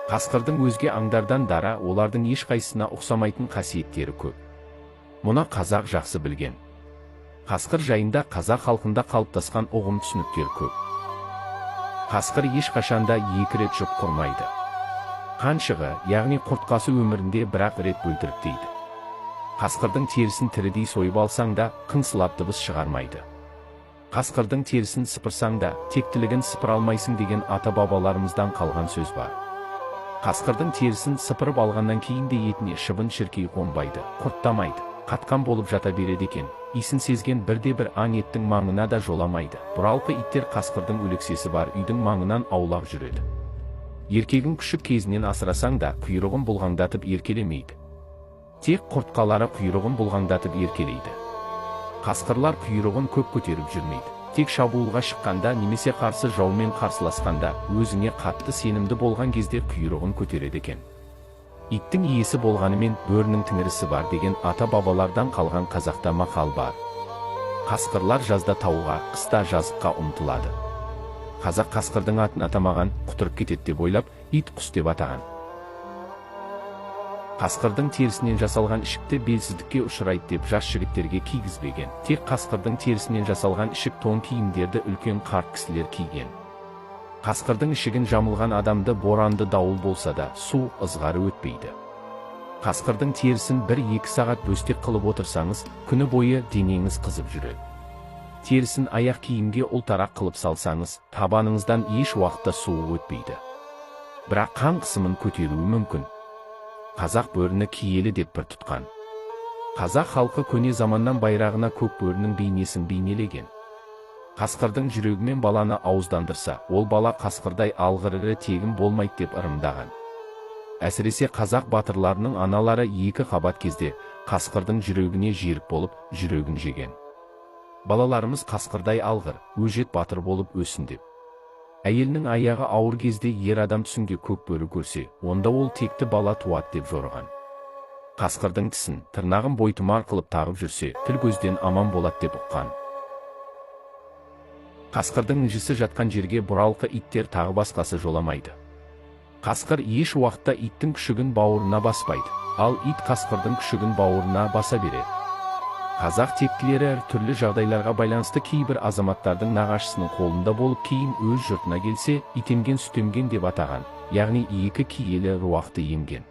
Қасқырдың өзге аңдардан дара, олардың ешқайсысына ұқсамайтын қасиеттері көп. Мұны қазақ жақсы білген. Қасқыр жайында қазақ халқында қалыптасқан ұғым түсініктер көп. Қасқыр ешқашанда екі рет жұп құрмайды. Қаншығы, яғни құртқасы өмірінде бір-ақ рет бөлтіріктейді. Қасқырдың терісін тірідей сойып алсаң да, қыңсылап дыбыс шығармайды. Қасқырдың терісін сыпырсаң да, тектілігін сыпыра алмайсың деген ата-бабаларымыздан қалған сөз бар. Қасқырдың терісін сыпырып алғаннан кейін де етіне шыбын-шіркей қонбайды, құрттамайды, қатқан болып жата береді екен. Иісін сезген бірде-бір аң еттің маңына да жоламайды. Бұралқы иттер қасқырдың өлексесі бар үйдің маңынан аулақ жүреді. Еркегін күшік кезінен асырасаң да, құйрығын бұлғаңдатып еркелемейді. Тек құртқалары құйрығын бұлғаңдатып еркелейді. Қасқырлар құйрығын көп көтеріп жүрмейді. Тек шабуылға шыққанда немесе қарсы жаумен қарсыласқанда, өзіңе қатты сенімді болған кезде құйрығын көтереді екен. Иттің иесі болғанымен бөрінің тіңірісі бар деген ата-бабалардан қалған қазақта мақал бар. Қасқырлар жазда тауға, қыста жазыққа ұмтылады. Қазақ қасқырдың атын атамаған, құтырып кетеді деп ойлап, ит құс деп атаған. Қасқырдың терісінен жасалған ішікті белсіздікке ұшырайды деп жас жігіттерге кигізбеген. Тек қасқырдың терісінен жасалған ішік тон киімдерді үлкен қарт кісілер киген. Қасқырдың ішігін жамылған адамды боранды дауыл болса да, су ызғары өтпейді. Қасқырдың терісін 1-2 сағат бөстек қылып отырсаңыз, күні бойы денеңіз қызып жүреді. Терісін аяқ киімге ұлтарақ қылып салсаңыз, табаныңыздан еш уақытта суы өтпейді. Бірақ қан қысымын көтеруі мүмкін. Қазақ бөріні киелі деп бір тұтқан. Қазақ халқы көне заманнан байрағына көк бөрінің бейнесін бейнелеген. Қасқырдың жүрегімен баланы ауыздандырса, ол бала қасқырдай алғыр ірі тегін болмайды деп ырымдаған. Әсіресе қазақ батырларының аналары екі қабат кезде қасқырдың жүрегіне жерік болып, жүрегін жеген. Балаларымыз қасқырдай алғыр, өжет батыр болып өссін деп. Әйелінің аяғы ауыр кезде ер адам түсінде көк бөрі көрсе, онда ол текті бала туады деп жорыған. Қасқырдың тісін, тырнағын бойтұмар қылып тағып жүрсе, тіл көзден аман болады деп ұққан. Қасқырдың інжісі жатқан жерге бұралқы иттер тағы басқасы жоламайды. Қасқыр еш уақытта иттің күшігін бауырына баспайды, ал ит қасқырдың күшігін бауырына баса береді. Қазақ тектілері түрлі жағдайларға байланысты кейбір азаматтардың нағашысының қолында болып кейін өз жұртына келсе, итемген сүтемген деп атаған, яғни екі киелі руақты емген.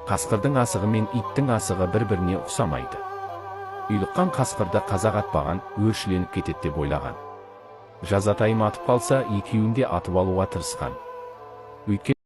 Қасқырдың асығы мен иттің асығы бір-біріне ұқсамайды. Ұйлыққан қасқырды қазақ атпаған, өршіленіп кетеді деп ойлаған. Жазатайым атып қалса, екеуін де атып алуға тырысқан. Өйткені